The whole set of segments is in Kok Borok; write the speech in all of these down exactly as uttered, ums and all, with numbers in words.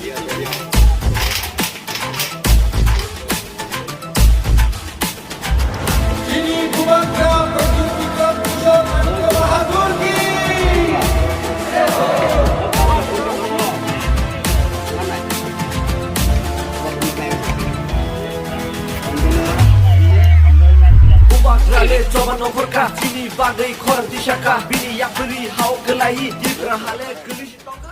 Chini Bubagra Pradyot Bikram Kishore Manipur Bahadur ki. Bubagra le choba nohorka, chini bagwi khorang tisaka, bini yakni hao kwlai, Tipra hale kwlwi si tongkha.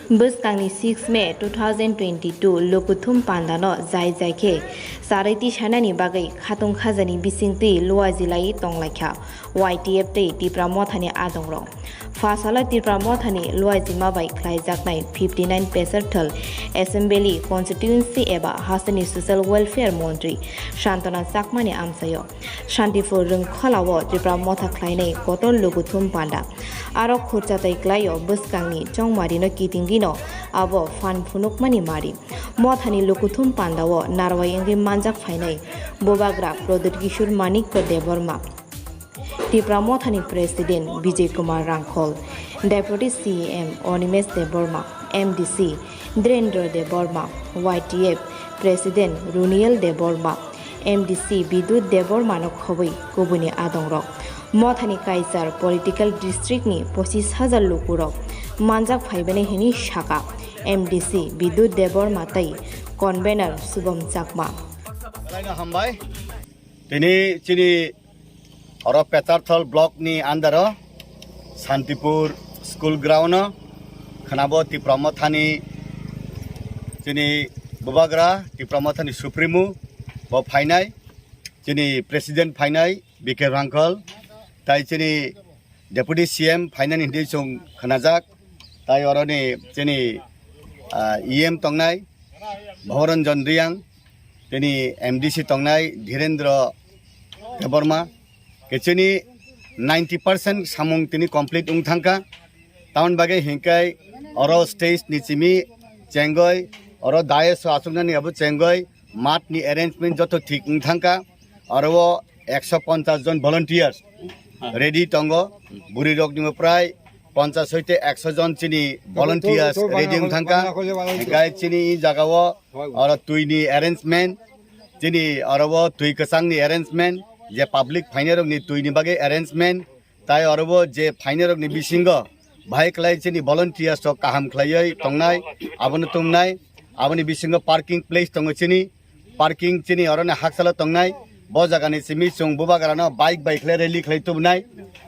Bwskangni six May two thousand twenty-two Lukuthum pandano jai jai khe charwi tisanani bagwi khatung khajani bisingtwi luaijilai tonglaikha Y T F tei Tipra Mothani adongrok. Pha salo Tipra Mothani luaijima bai khlaijaknai fifty nine Pesarthal Assembly Constituency eba hasteni Social Welfare Montri Santona Chakmani amchaio. Shantipur Rwngkholao Tipra Motha khlainai kotor lukuthum panda. Aro khurcha tei klaio bwskangni chongmarino kitingwino abo phan phunukmani mari. Mothani lukuthum pandao narwai wngwi manjak phainai Bubagra Pradyot Kishore Manikya Debbarma, Tipra Mothani President Bijay Kumar Rangkhol, Deputy C E M Animesh Debbarma, M D C Dhirendra Debbarma, Y T F President Runiel Debbarma, M D C Bidut Debbarmano khobwi kubuni adongrok. Mothani Kaichar Political District ni pochis hajar lukurok manjak phaibani hwnwi saka M D C Bidut Debbarma tei Convener Subham Chakma. Belai no hambai. Tini chini oro Petarthal block ni under o Santipur school ground o khwnabo Tipra Mothani chini Bubagra Tipra Mothani Supremo bo phainai, chini President phainai B K Rangkhol, tai chini Deputy C M phainani hwnwi chwng khwnajak, tai oroni chini, ah, E M tongnai Bhabaranjan Reang, tini M D C tongnai Dhirendra Debbarma, khe chini ninety percent samung tini complete wng thangkha. Tamoni bagwi hinkai oro stage ni chimi chengoi, oro dais o achuknani abo chengoi, mat ni arrangement joto thik wng thangkha. Oro o ekso ponchas jon volunteers ready tongo. Bwrwi rok ni prai ponchas hoite ekso jon chini volunteers ready wng thangkha. Hinkai chini i jaga o oro twi ni arrangement, chini oro o twi kwchang ni arrangement, je public phainai rok ni twi ni bagwi arrangement, tai oro bo je phainai rok ni bisingo bahai kwlai chini volunteers rok kaham khlaiwi tongnai, abono tumnai, aboni bisingo parking place tongo chini, parking chini oroni haksalo tongnai, bo jagani simi chwng Bubagrano bike bai khlai rally khlai tubunai,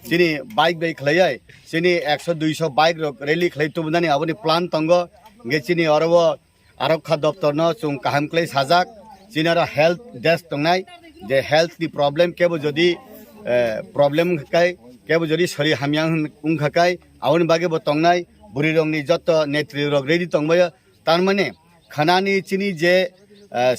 chini bike bai khlaiwi chini ekso duiso bike rok rally khlai tubunani aboni plan tongo, hingke chini oro o Arokha doptor no chwng kaham khlai sajak, chini aro health desk tongnai, je health ni problem kebo jodi, eh, problem wngkha kai, kebo jodi sori hamya wng-, wngkha kai, aboni bagwi bo tongnai, bwrwi rok ni joto netri rok ready tongbaio, tar mane khanani chini je, eh,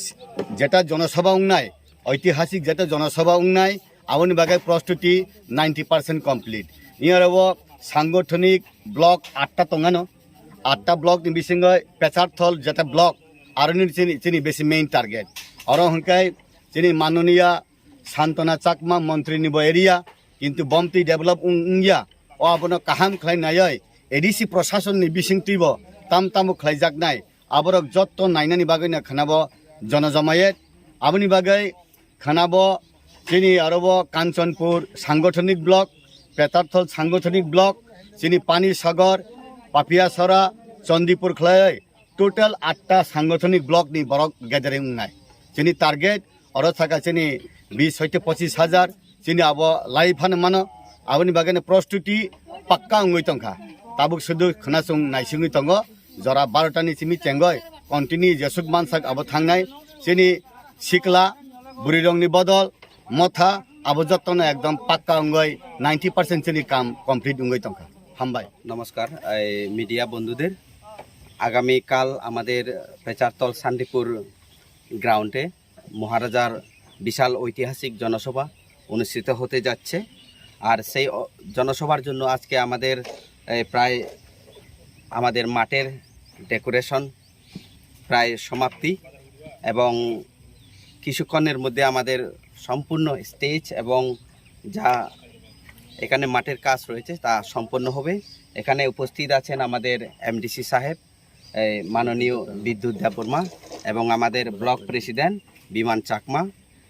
jeta jonosabha wngnai, oitihasik jeta jonosabha wngnai, aboni bagwi prostuti ninety percent complete. Iyaro o sangothonik block atta tongano, atta block ni bisingo Pecharthol jeta block, aroni chini, chini besi main target. Oro hwnkhe chini manoniya Santona Chakma montri ni bo area, kintu bomtwi develop wng, wngya. O abono kaham khlai naiwi A D C prosason ni bisingtwi bo tam tamo khlaijaknai. Aborok jotto nainani bagwi no khwnabo jonojomayet. Aboni bagwi khwnabo chini aro bo Kanchanpur sangothonik block, Petarthal sangothonik block, chini Pani Sagar, Papiasora, Chandipur khlaiwi total atta sangothonik block ni borok gathering wngnai. Chini target oro saka chini bis hoite pochis hajar, chini abo lai phano mano, aboni bagwi no prostuti pakka wngwi tongkha. Tabuk sudu khwnasung naisingwi tongo, jora barota ni simi chengoi continue jesuk mansak abo thangnai, chini sikla, bwrwirokni bodol, motha, abo jottono ekdom pakka wngwi ninety percent chini kam complete wngwi tongkha. Hambai. নমস্কার, এই মিডিয়া বন্ধুদের। আগামীকাল আমাদের পেচারতল শান্তিপুর গ্রাউন্ডে মহারাজার বিশাল ঐতিহাসিক জনসভা অনুষ্ঠিত হতে যাচ্ছে। আর সেই অ-, জনসভার জন্য আজকে আমাদের, এ, প্রায় আমাদের মাঠের ডেকোরেশন প্রায় সমাপ্তি এবং কিছুক্ষণের মধ্যে আমাদের সম্পূর্ণ স্টেজ এবং যা এখানে মাঠের কাজ রয়েছে তা সম্পন্ন হবে। এখানে উপস্থিত আছেন আমাদের এমডিসি সাহেব, এই মাননীয় বিদ্যুৎ দেববর্মা এবং আমাদের ব্লক প্রেসিডেন্ট বিমান চাকমা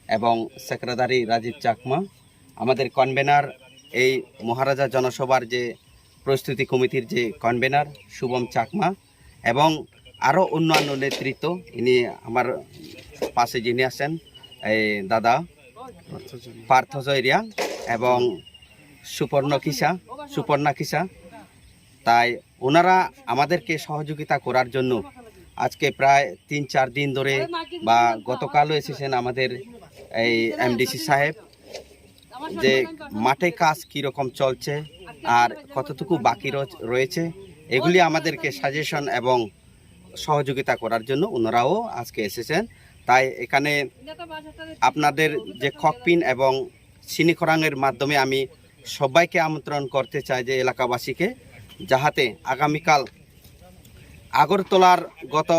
এবং সেক্রেটারি রাজীব চাকমা, আমাদের কনভেনার, এই মহারাজা জনসভার যে প্রস্তুতি কমিটির যে কনভেনার শুভম চাকমা এবং আরও অন্যান্য নেতৃত্ব, ইনি আমার পাশে যিনি আছেন, এই দাদা পার্থ জয় রিয়াং এবং সুপর্ণ কিসা, সুপর্ণা কিসা। তাই ওনারা আমাদেরকে সহযোগিতা করার জন্য আজকে প্রায় তিন চার দিন ধরে বা গতকালও এসেছেন আমাদের এই এমডিসি সাহেব, যে মাঠে কাজ কীরকম চলছে আর কতটুকু বাকি র-, রয়েছে, এগুলি আমাদেরকে সাজেশন এবং সহযোগিতা করার জন্য ওনারাও আজকে এসেছেন। তাই এখানে আপনাদের যে খকপিন এবং চিনি খরাংয়ের মাধ্যমে আমি সবাইকে আমন্ত্রণ করতে চাই যে এলাকাবাসীকে, যাহাতে আগামীকাল আগরতলার গত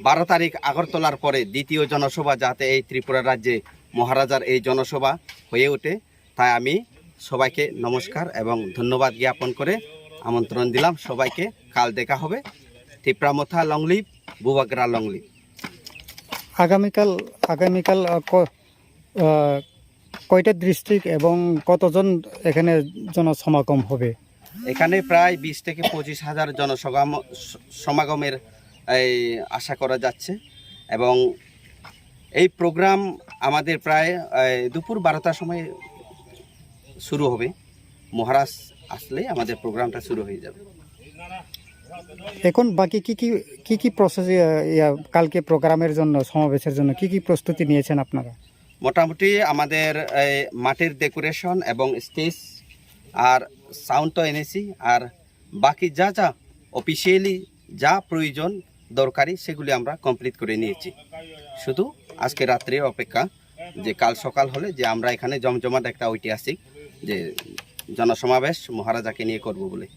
বারো তারিখ আগরতলার পরে দ্বিতীয় জনসভা যাতে এই ত্রিপুরা রাজ্যে মহারাজার এই জনসভা হয়ে ওঠে, তাই আমি সবাইকে নমস্কার এবং ধন্যবাদ জ্ঞাপন করে আমন্ত্রণ দিলাম সবাইকে। কাল দেখা হবে। তিপ্রা মথা লংলিভ, বুবাগ্রা লংলিভ। আগামীকাল, আগামীকাল, আহ, ক-, আহ, কয়টা ডিস্ট্রিক্ট এবং কতজন এখানে জনসমাগম হবে? এখানে প্রায় বিশ থেকে পঁচিশ হাজার জনসমাগম, স-, সমাগমের এই আশা করা যাচ্ছে এবং এই প্রোগ্রাম আমাদের প্রায়, এই, দুপুর বারোটার সময় শুরু হবে। মহারাজ আসলে আমাদের প্রোগ্রামটা শুরু হয়ে যাবে। এখন বাকি কি কি, কি কি প্রসেস, ইয়া, ইয়া, কালকে প্রোগ্রামের জন্য, সমাবেশের জন্য কি কি প্রস্তুতি নিয়েছেন আপনারা? মোটামুটি আমাদের এই মাঠের ডেকোরেশন এবং স্টেজ আর সাউন্ড তো এনেছি, আর বাকি যা যা অফিসিয়ালি যা প্রয়োজন দরকারি সেগুলি আমরা কমপ্লিট করে নিয়েছি। শুধু আজকে রাত্রে অপেক্ষা যে কাল সকাল হলে যে আমরা এখানে জমজমাট একটা ঐতিহাসিক যে জনসমাবেশ মহারাজাকে নিয়ে করব বলে।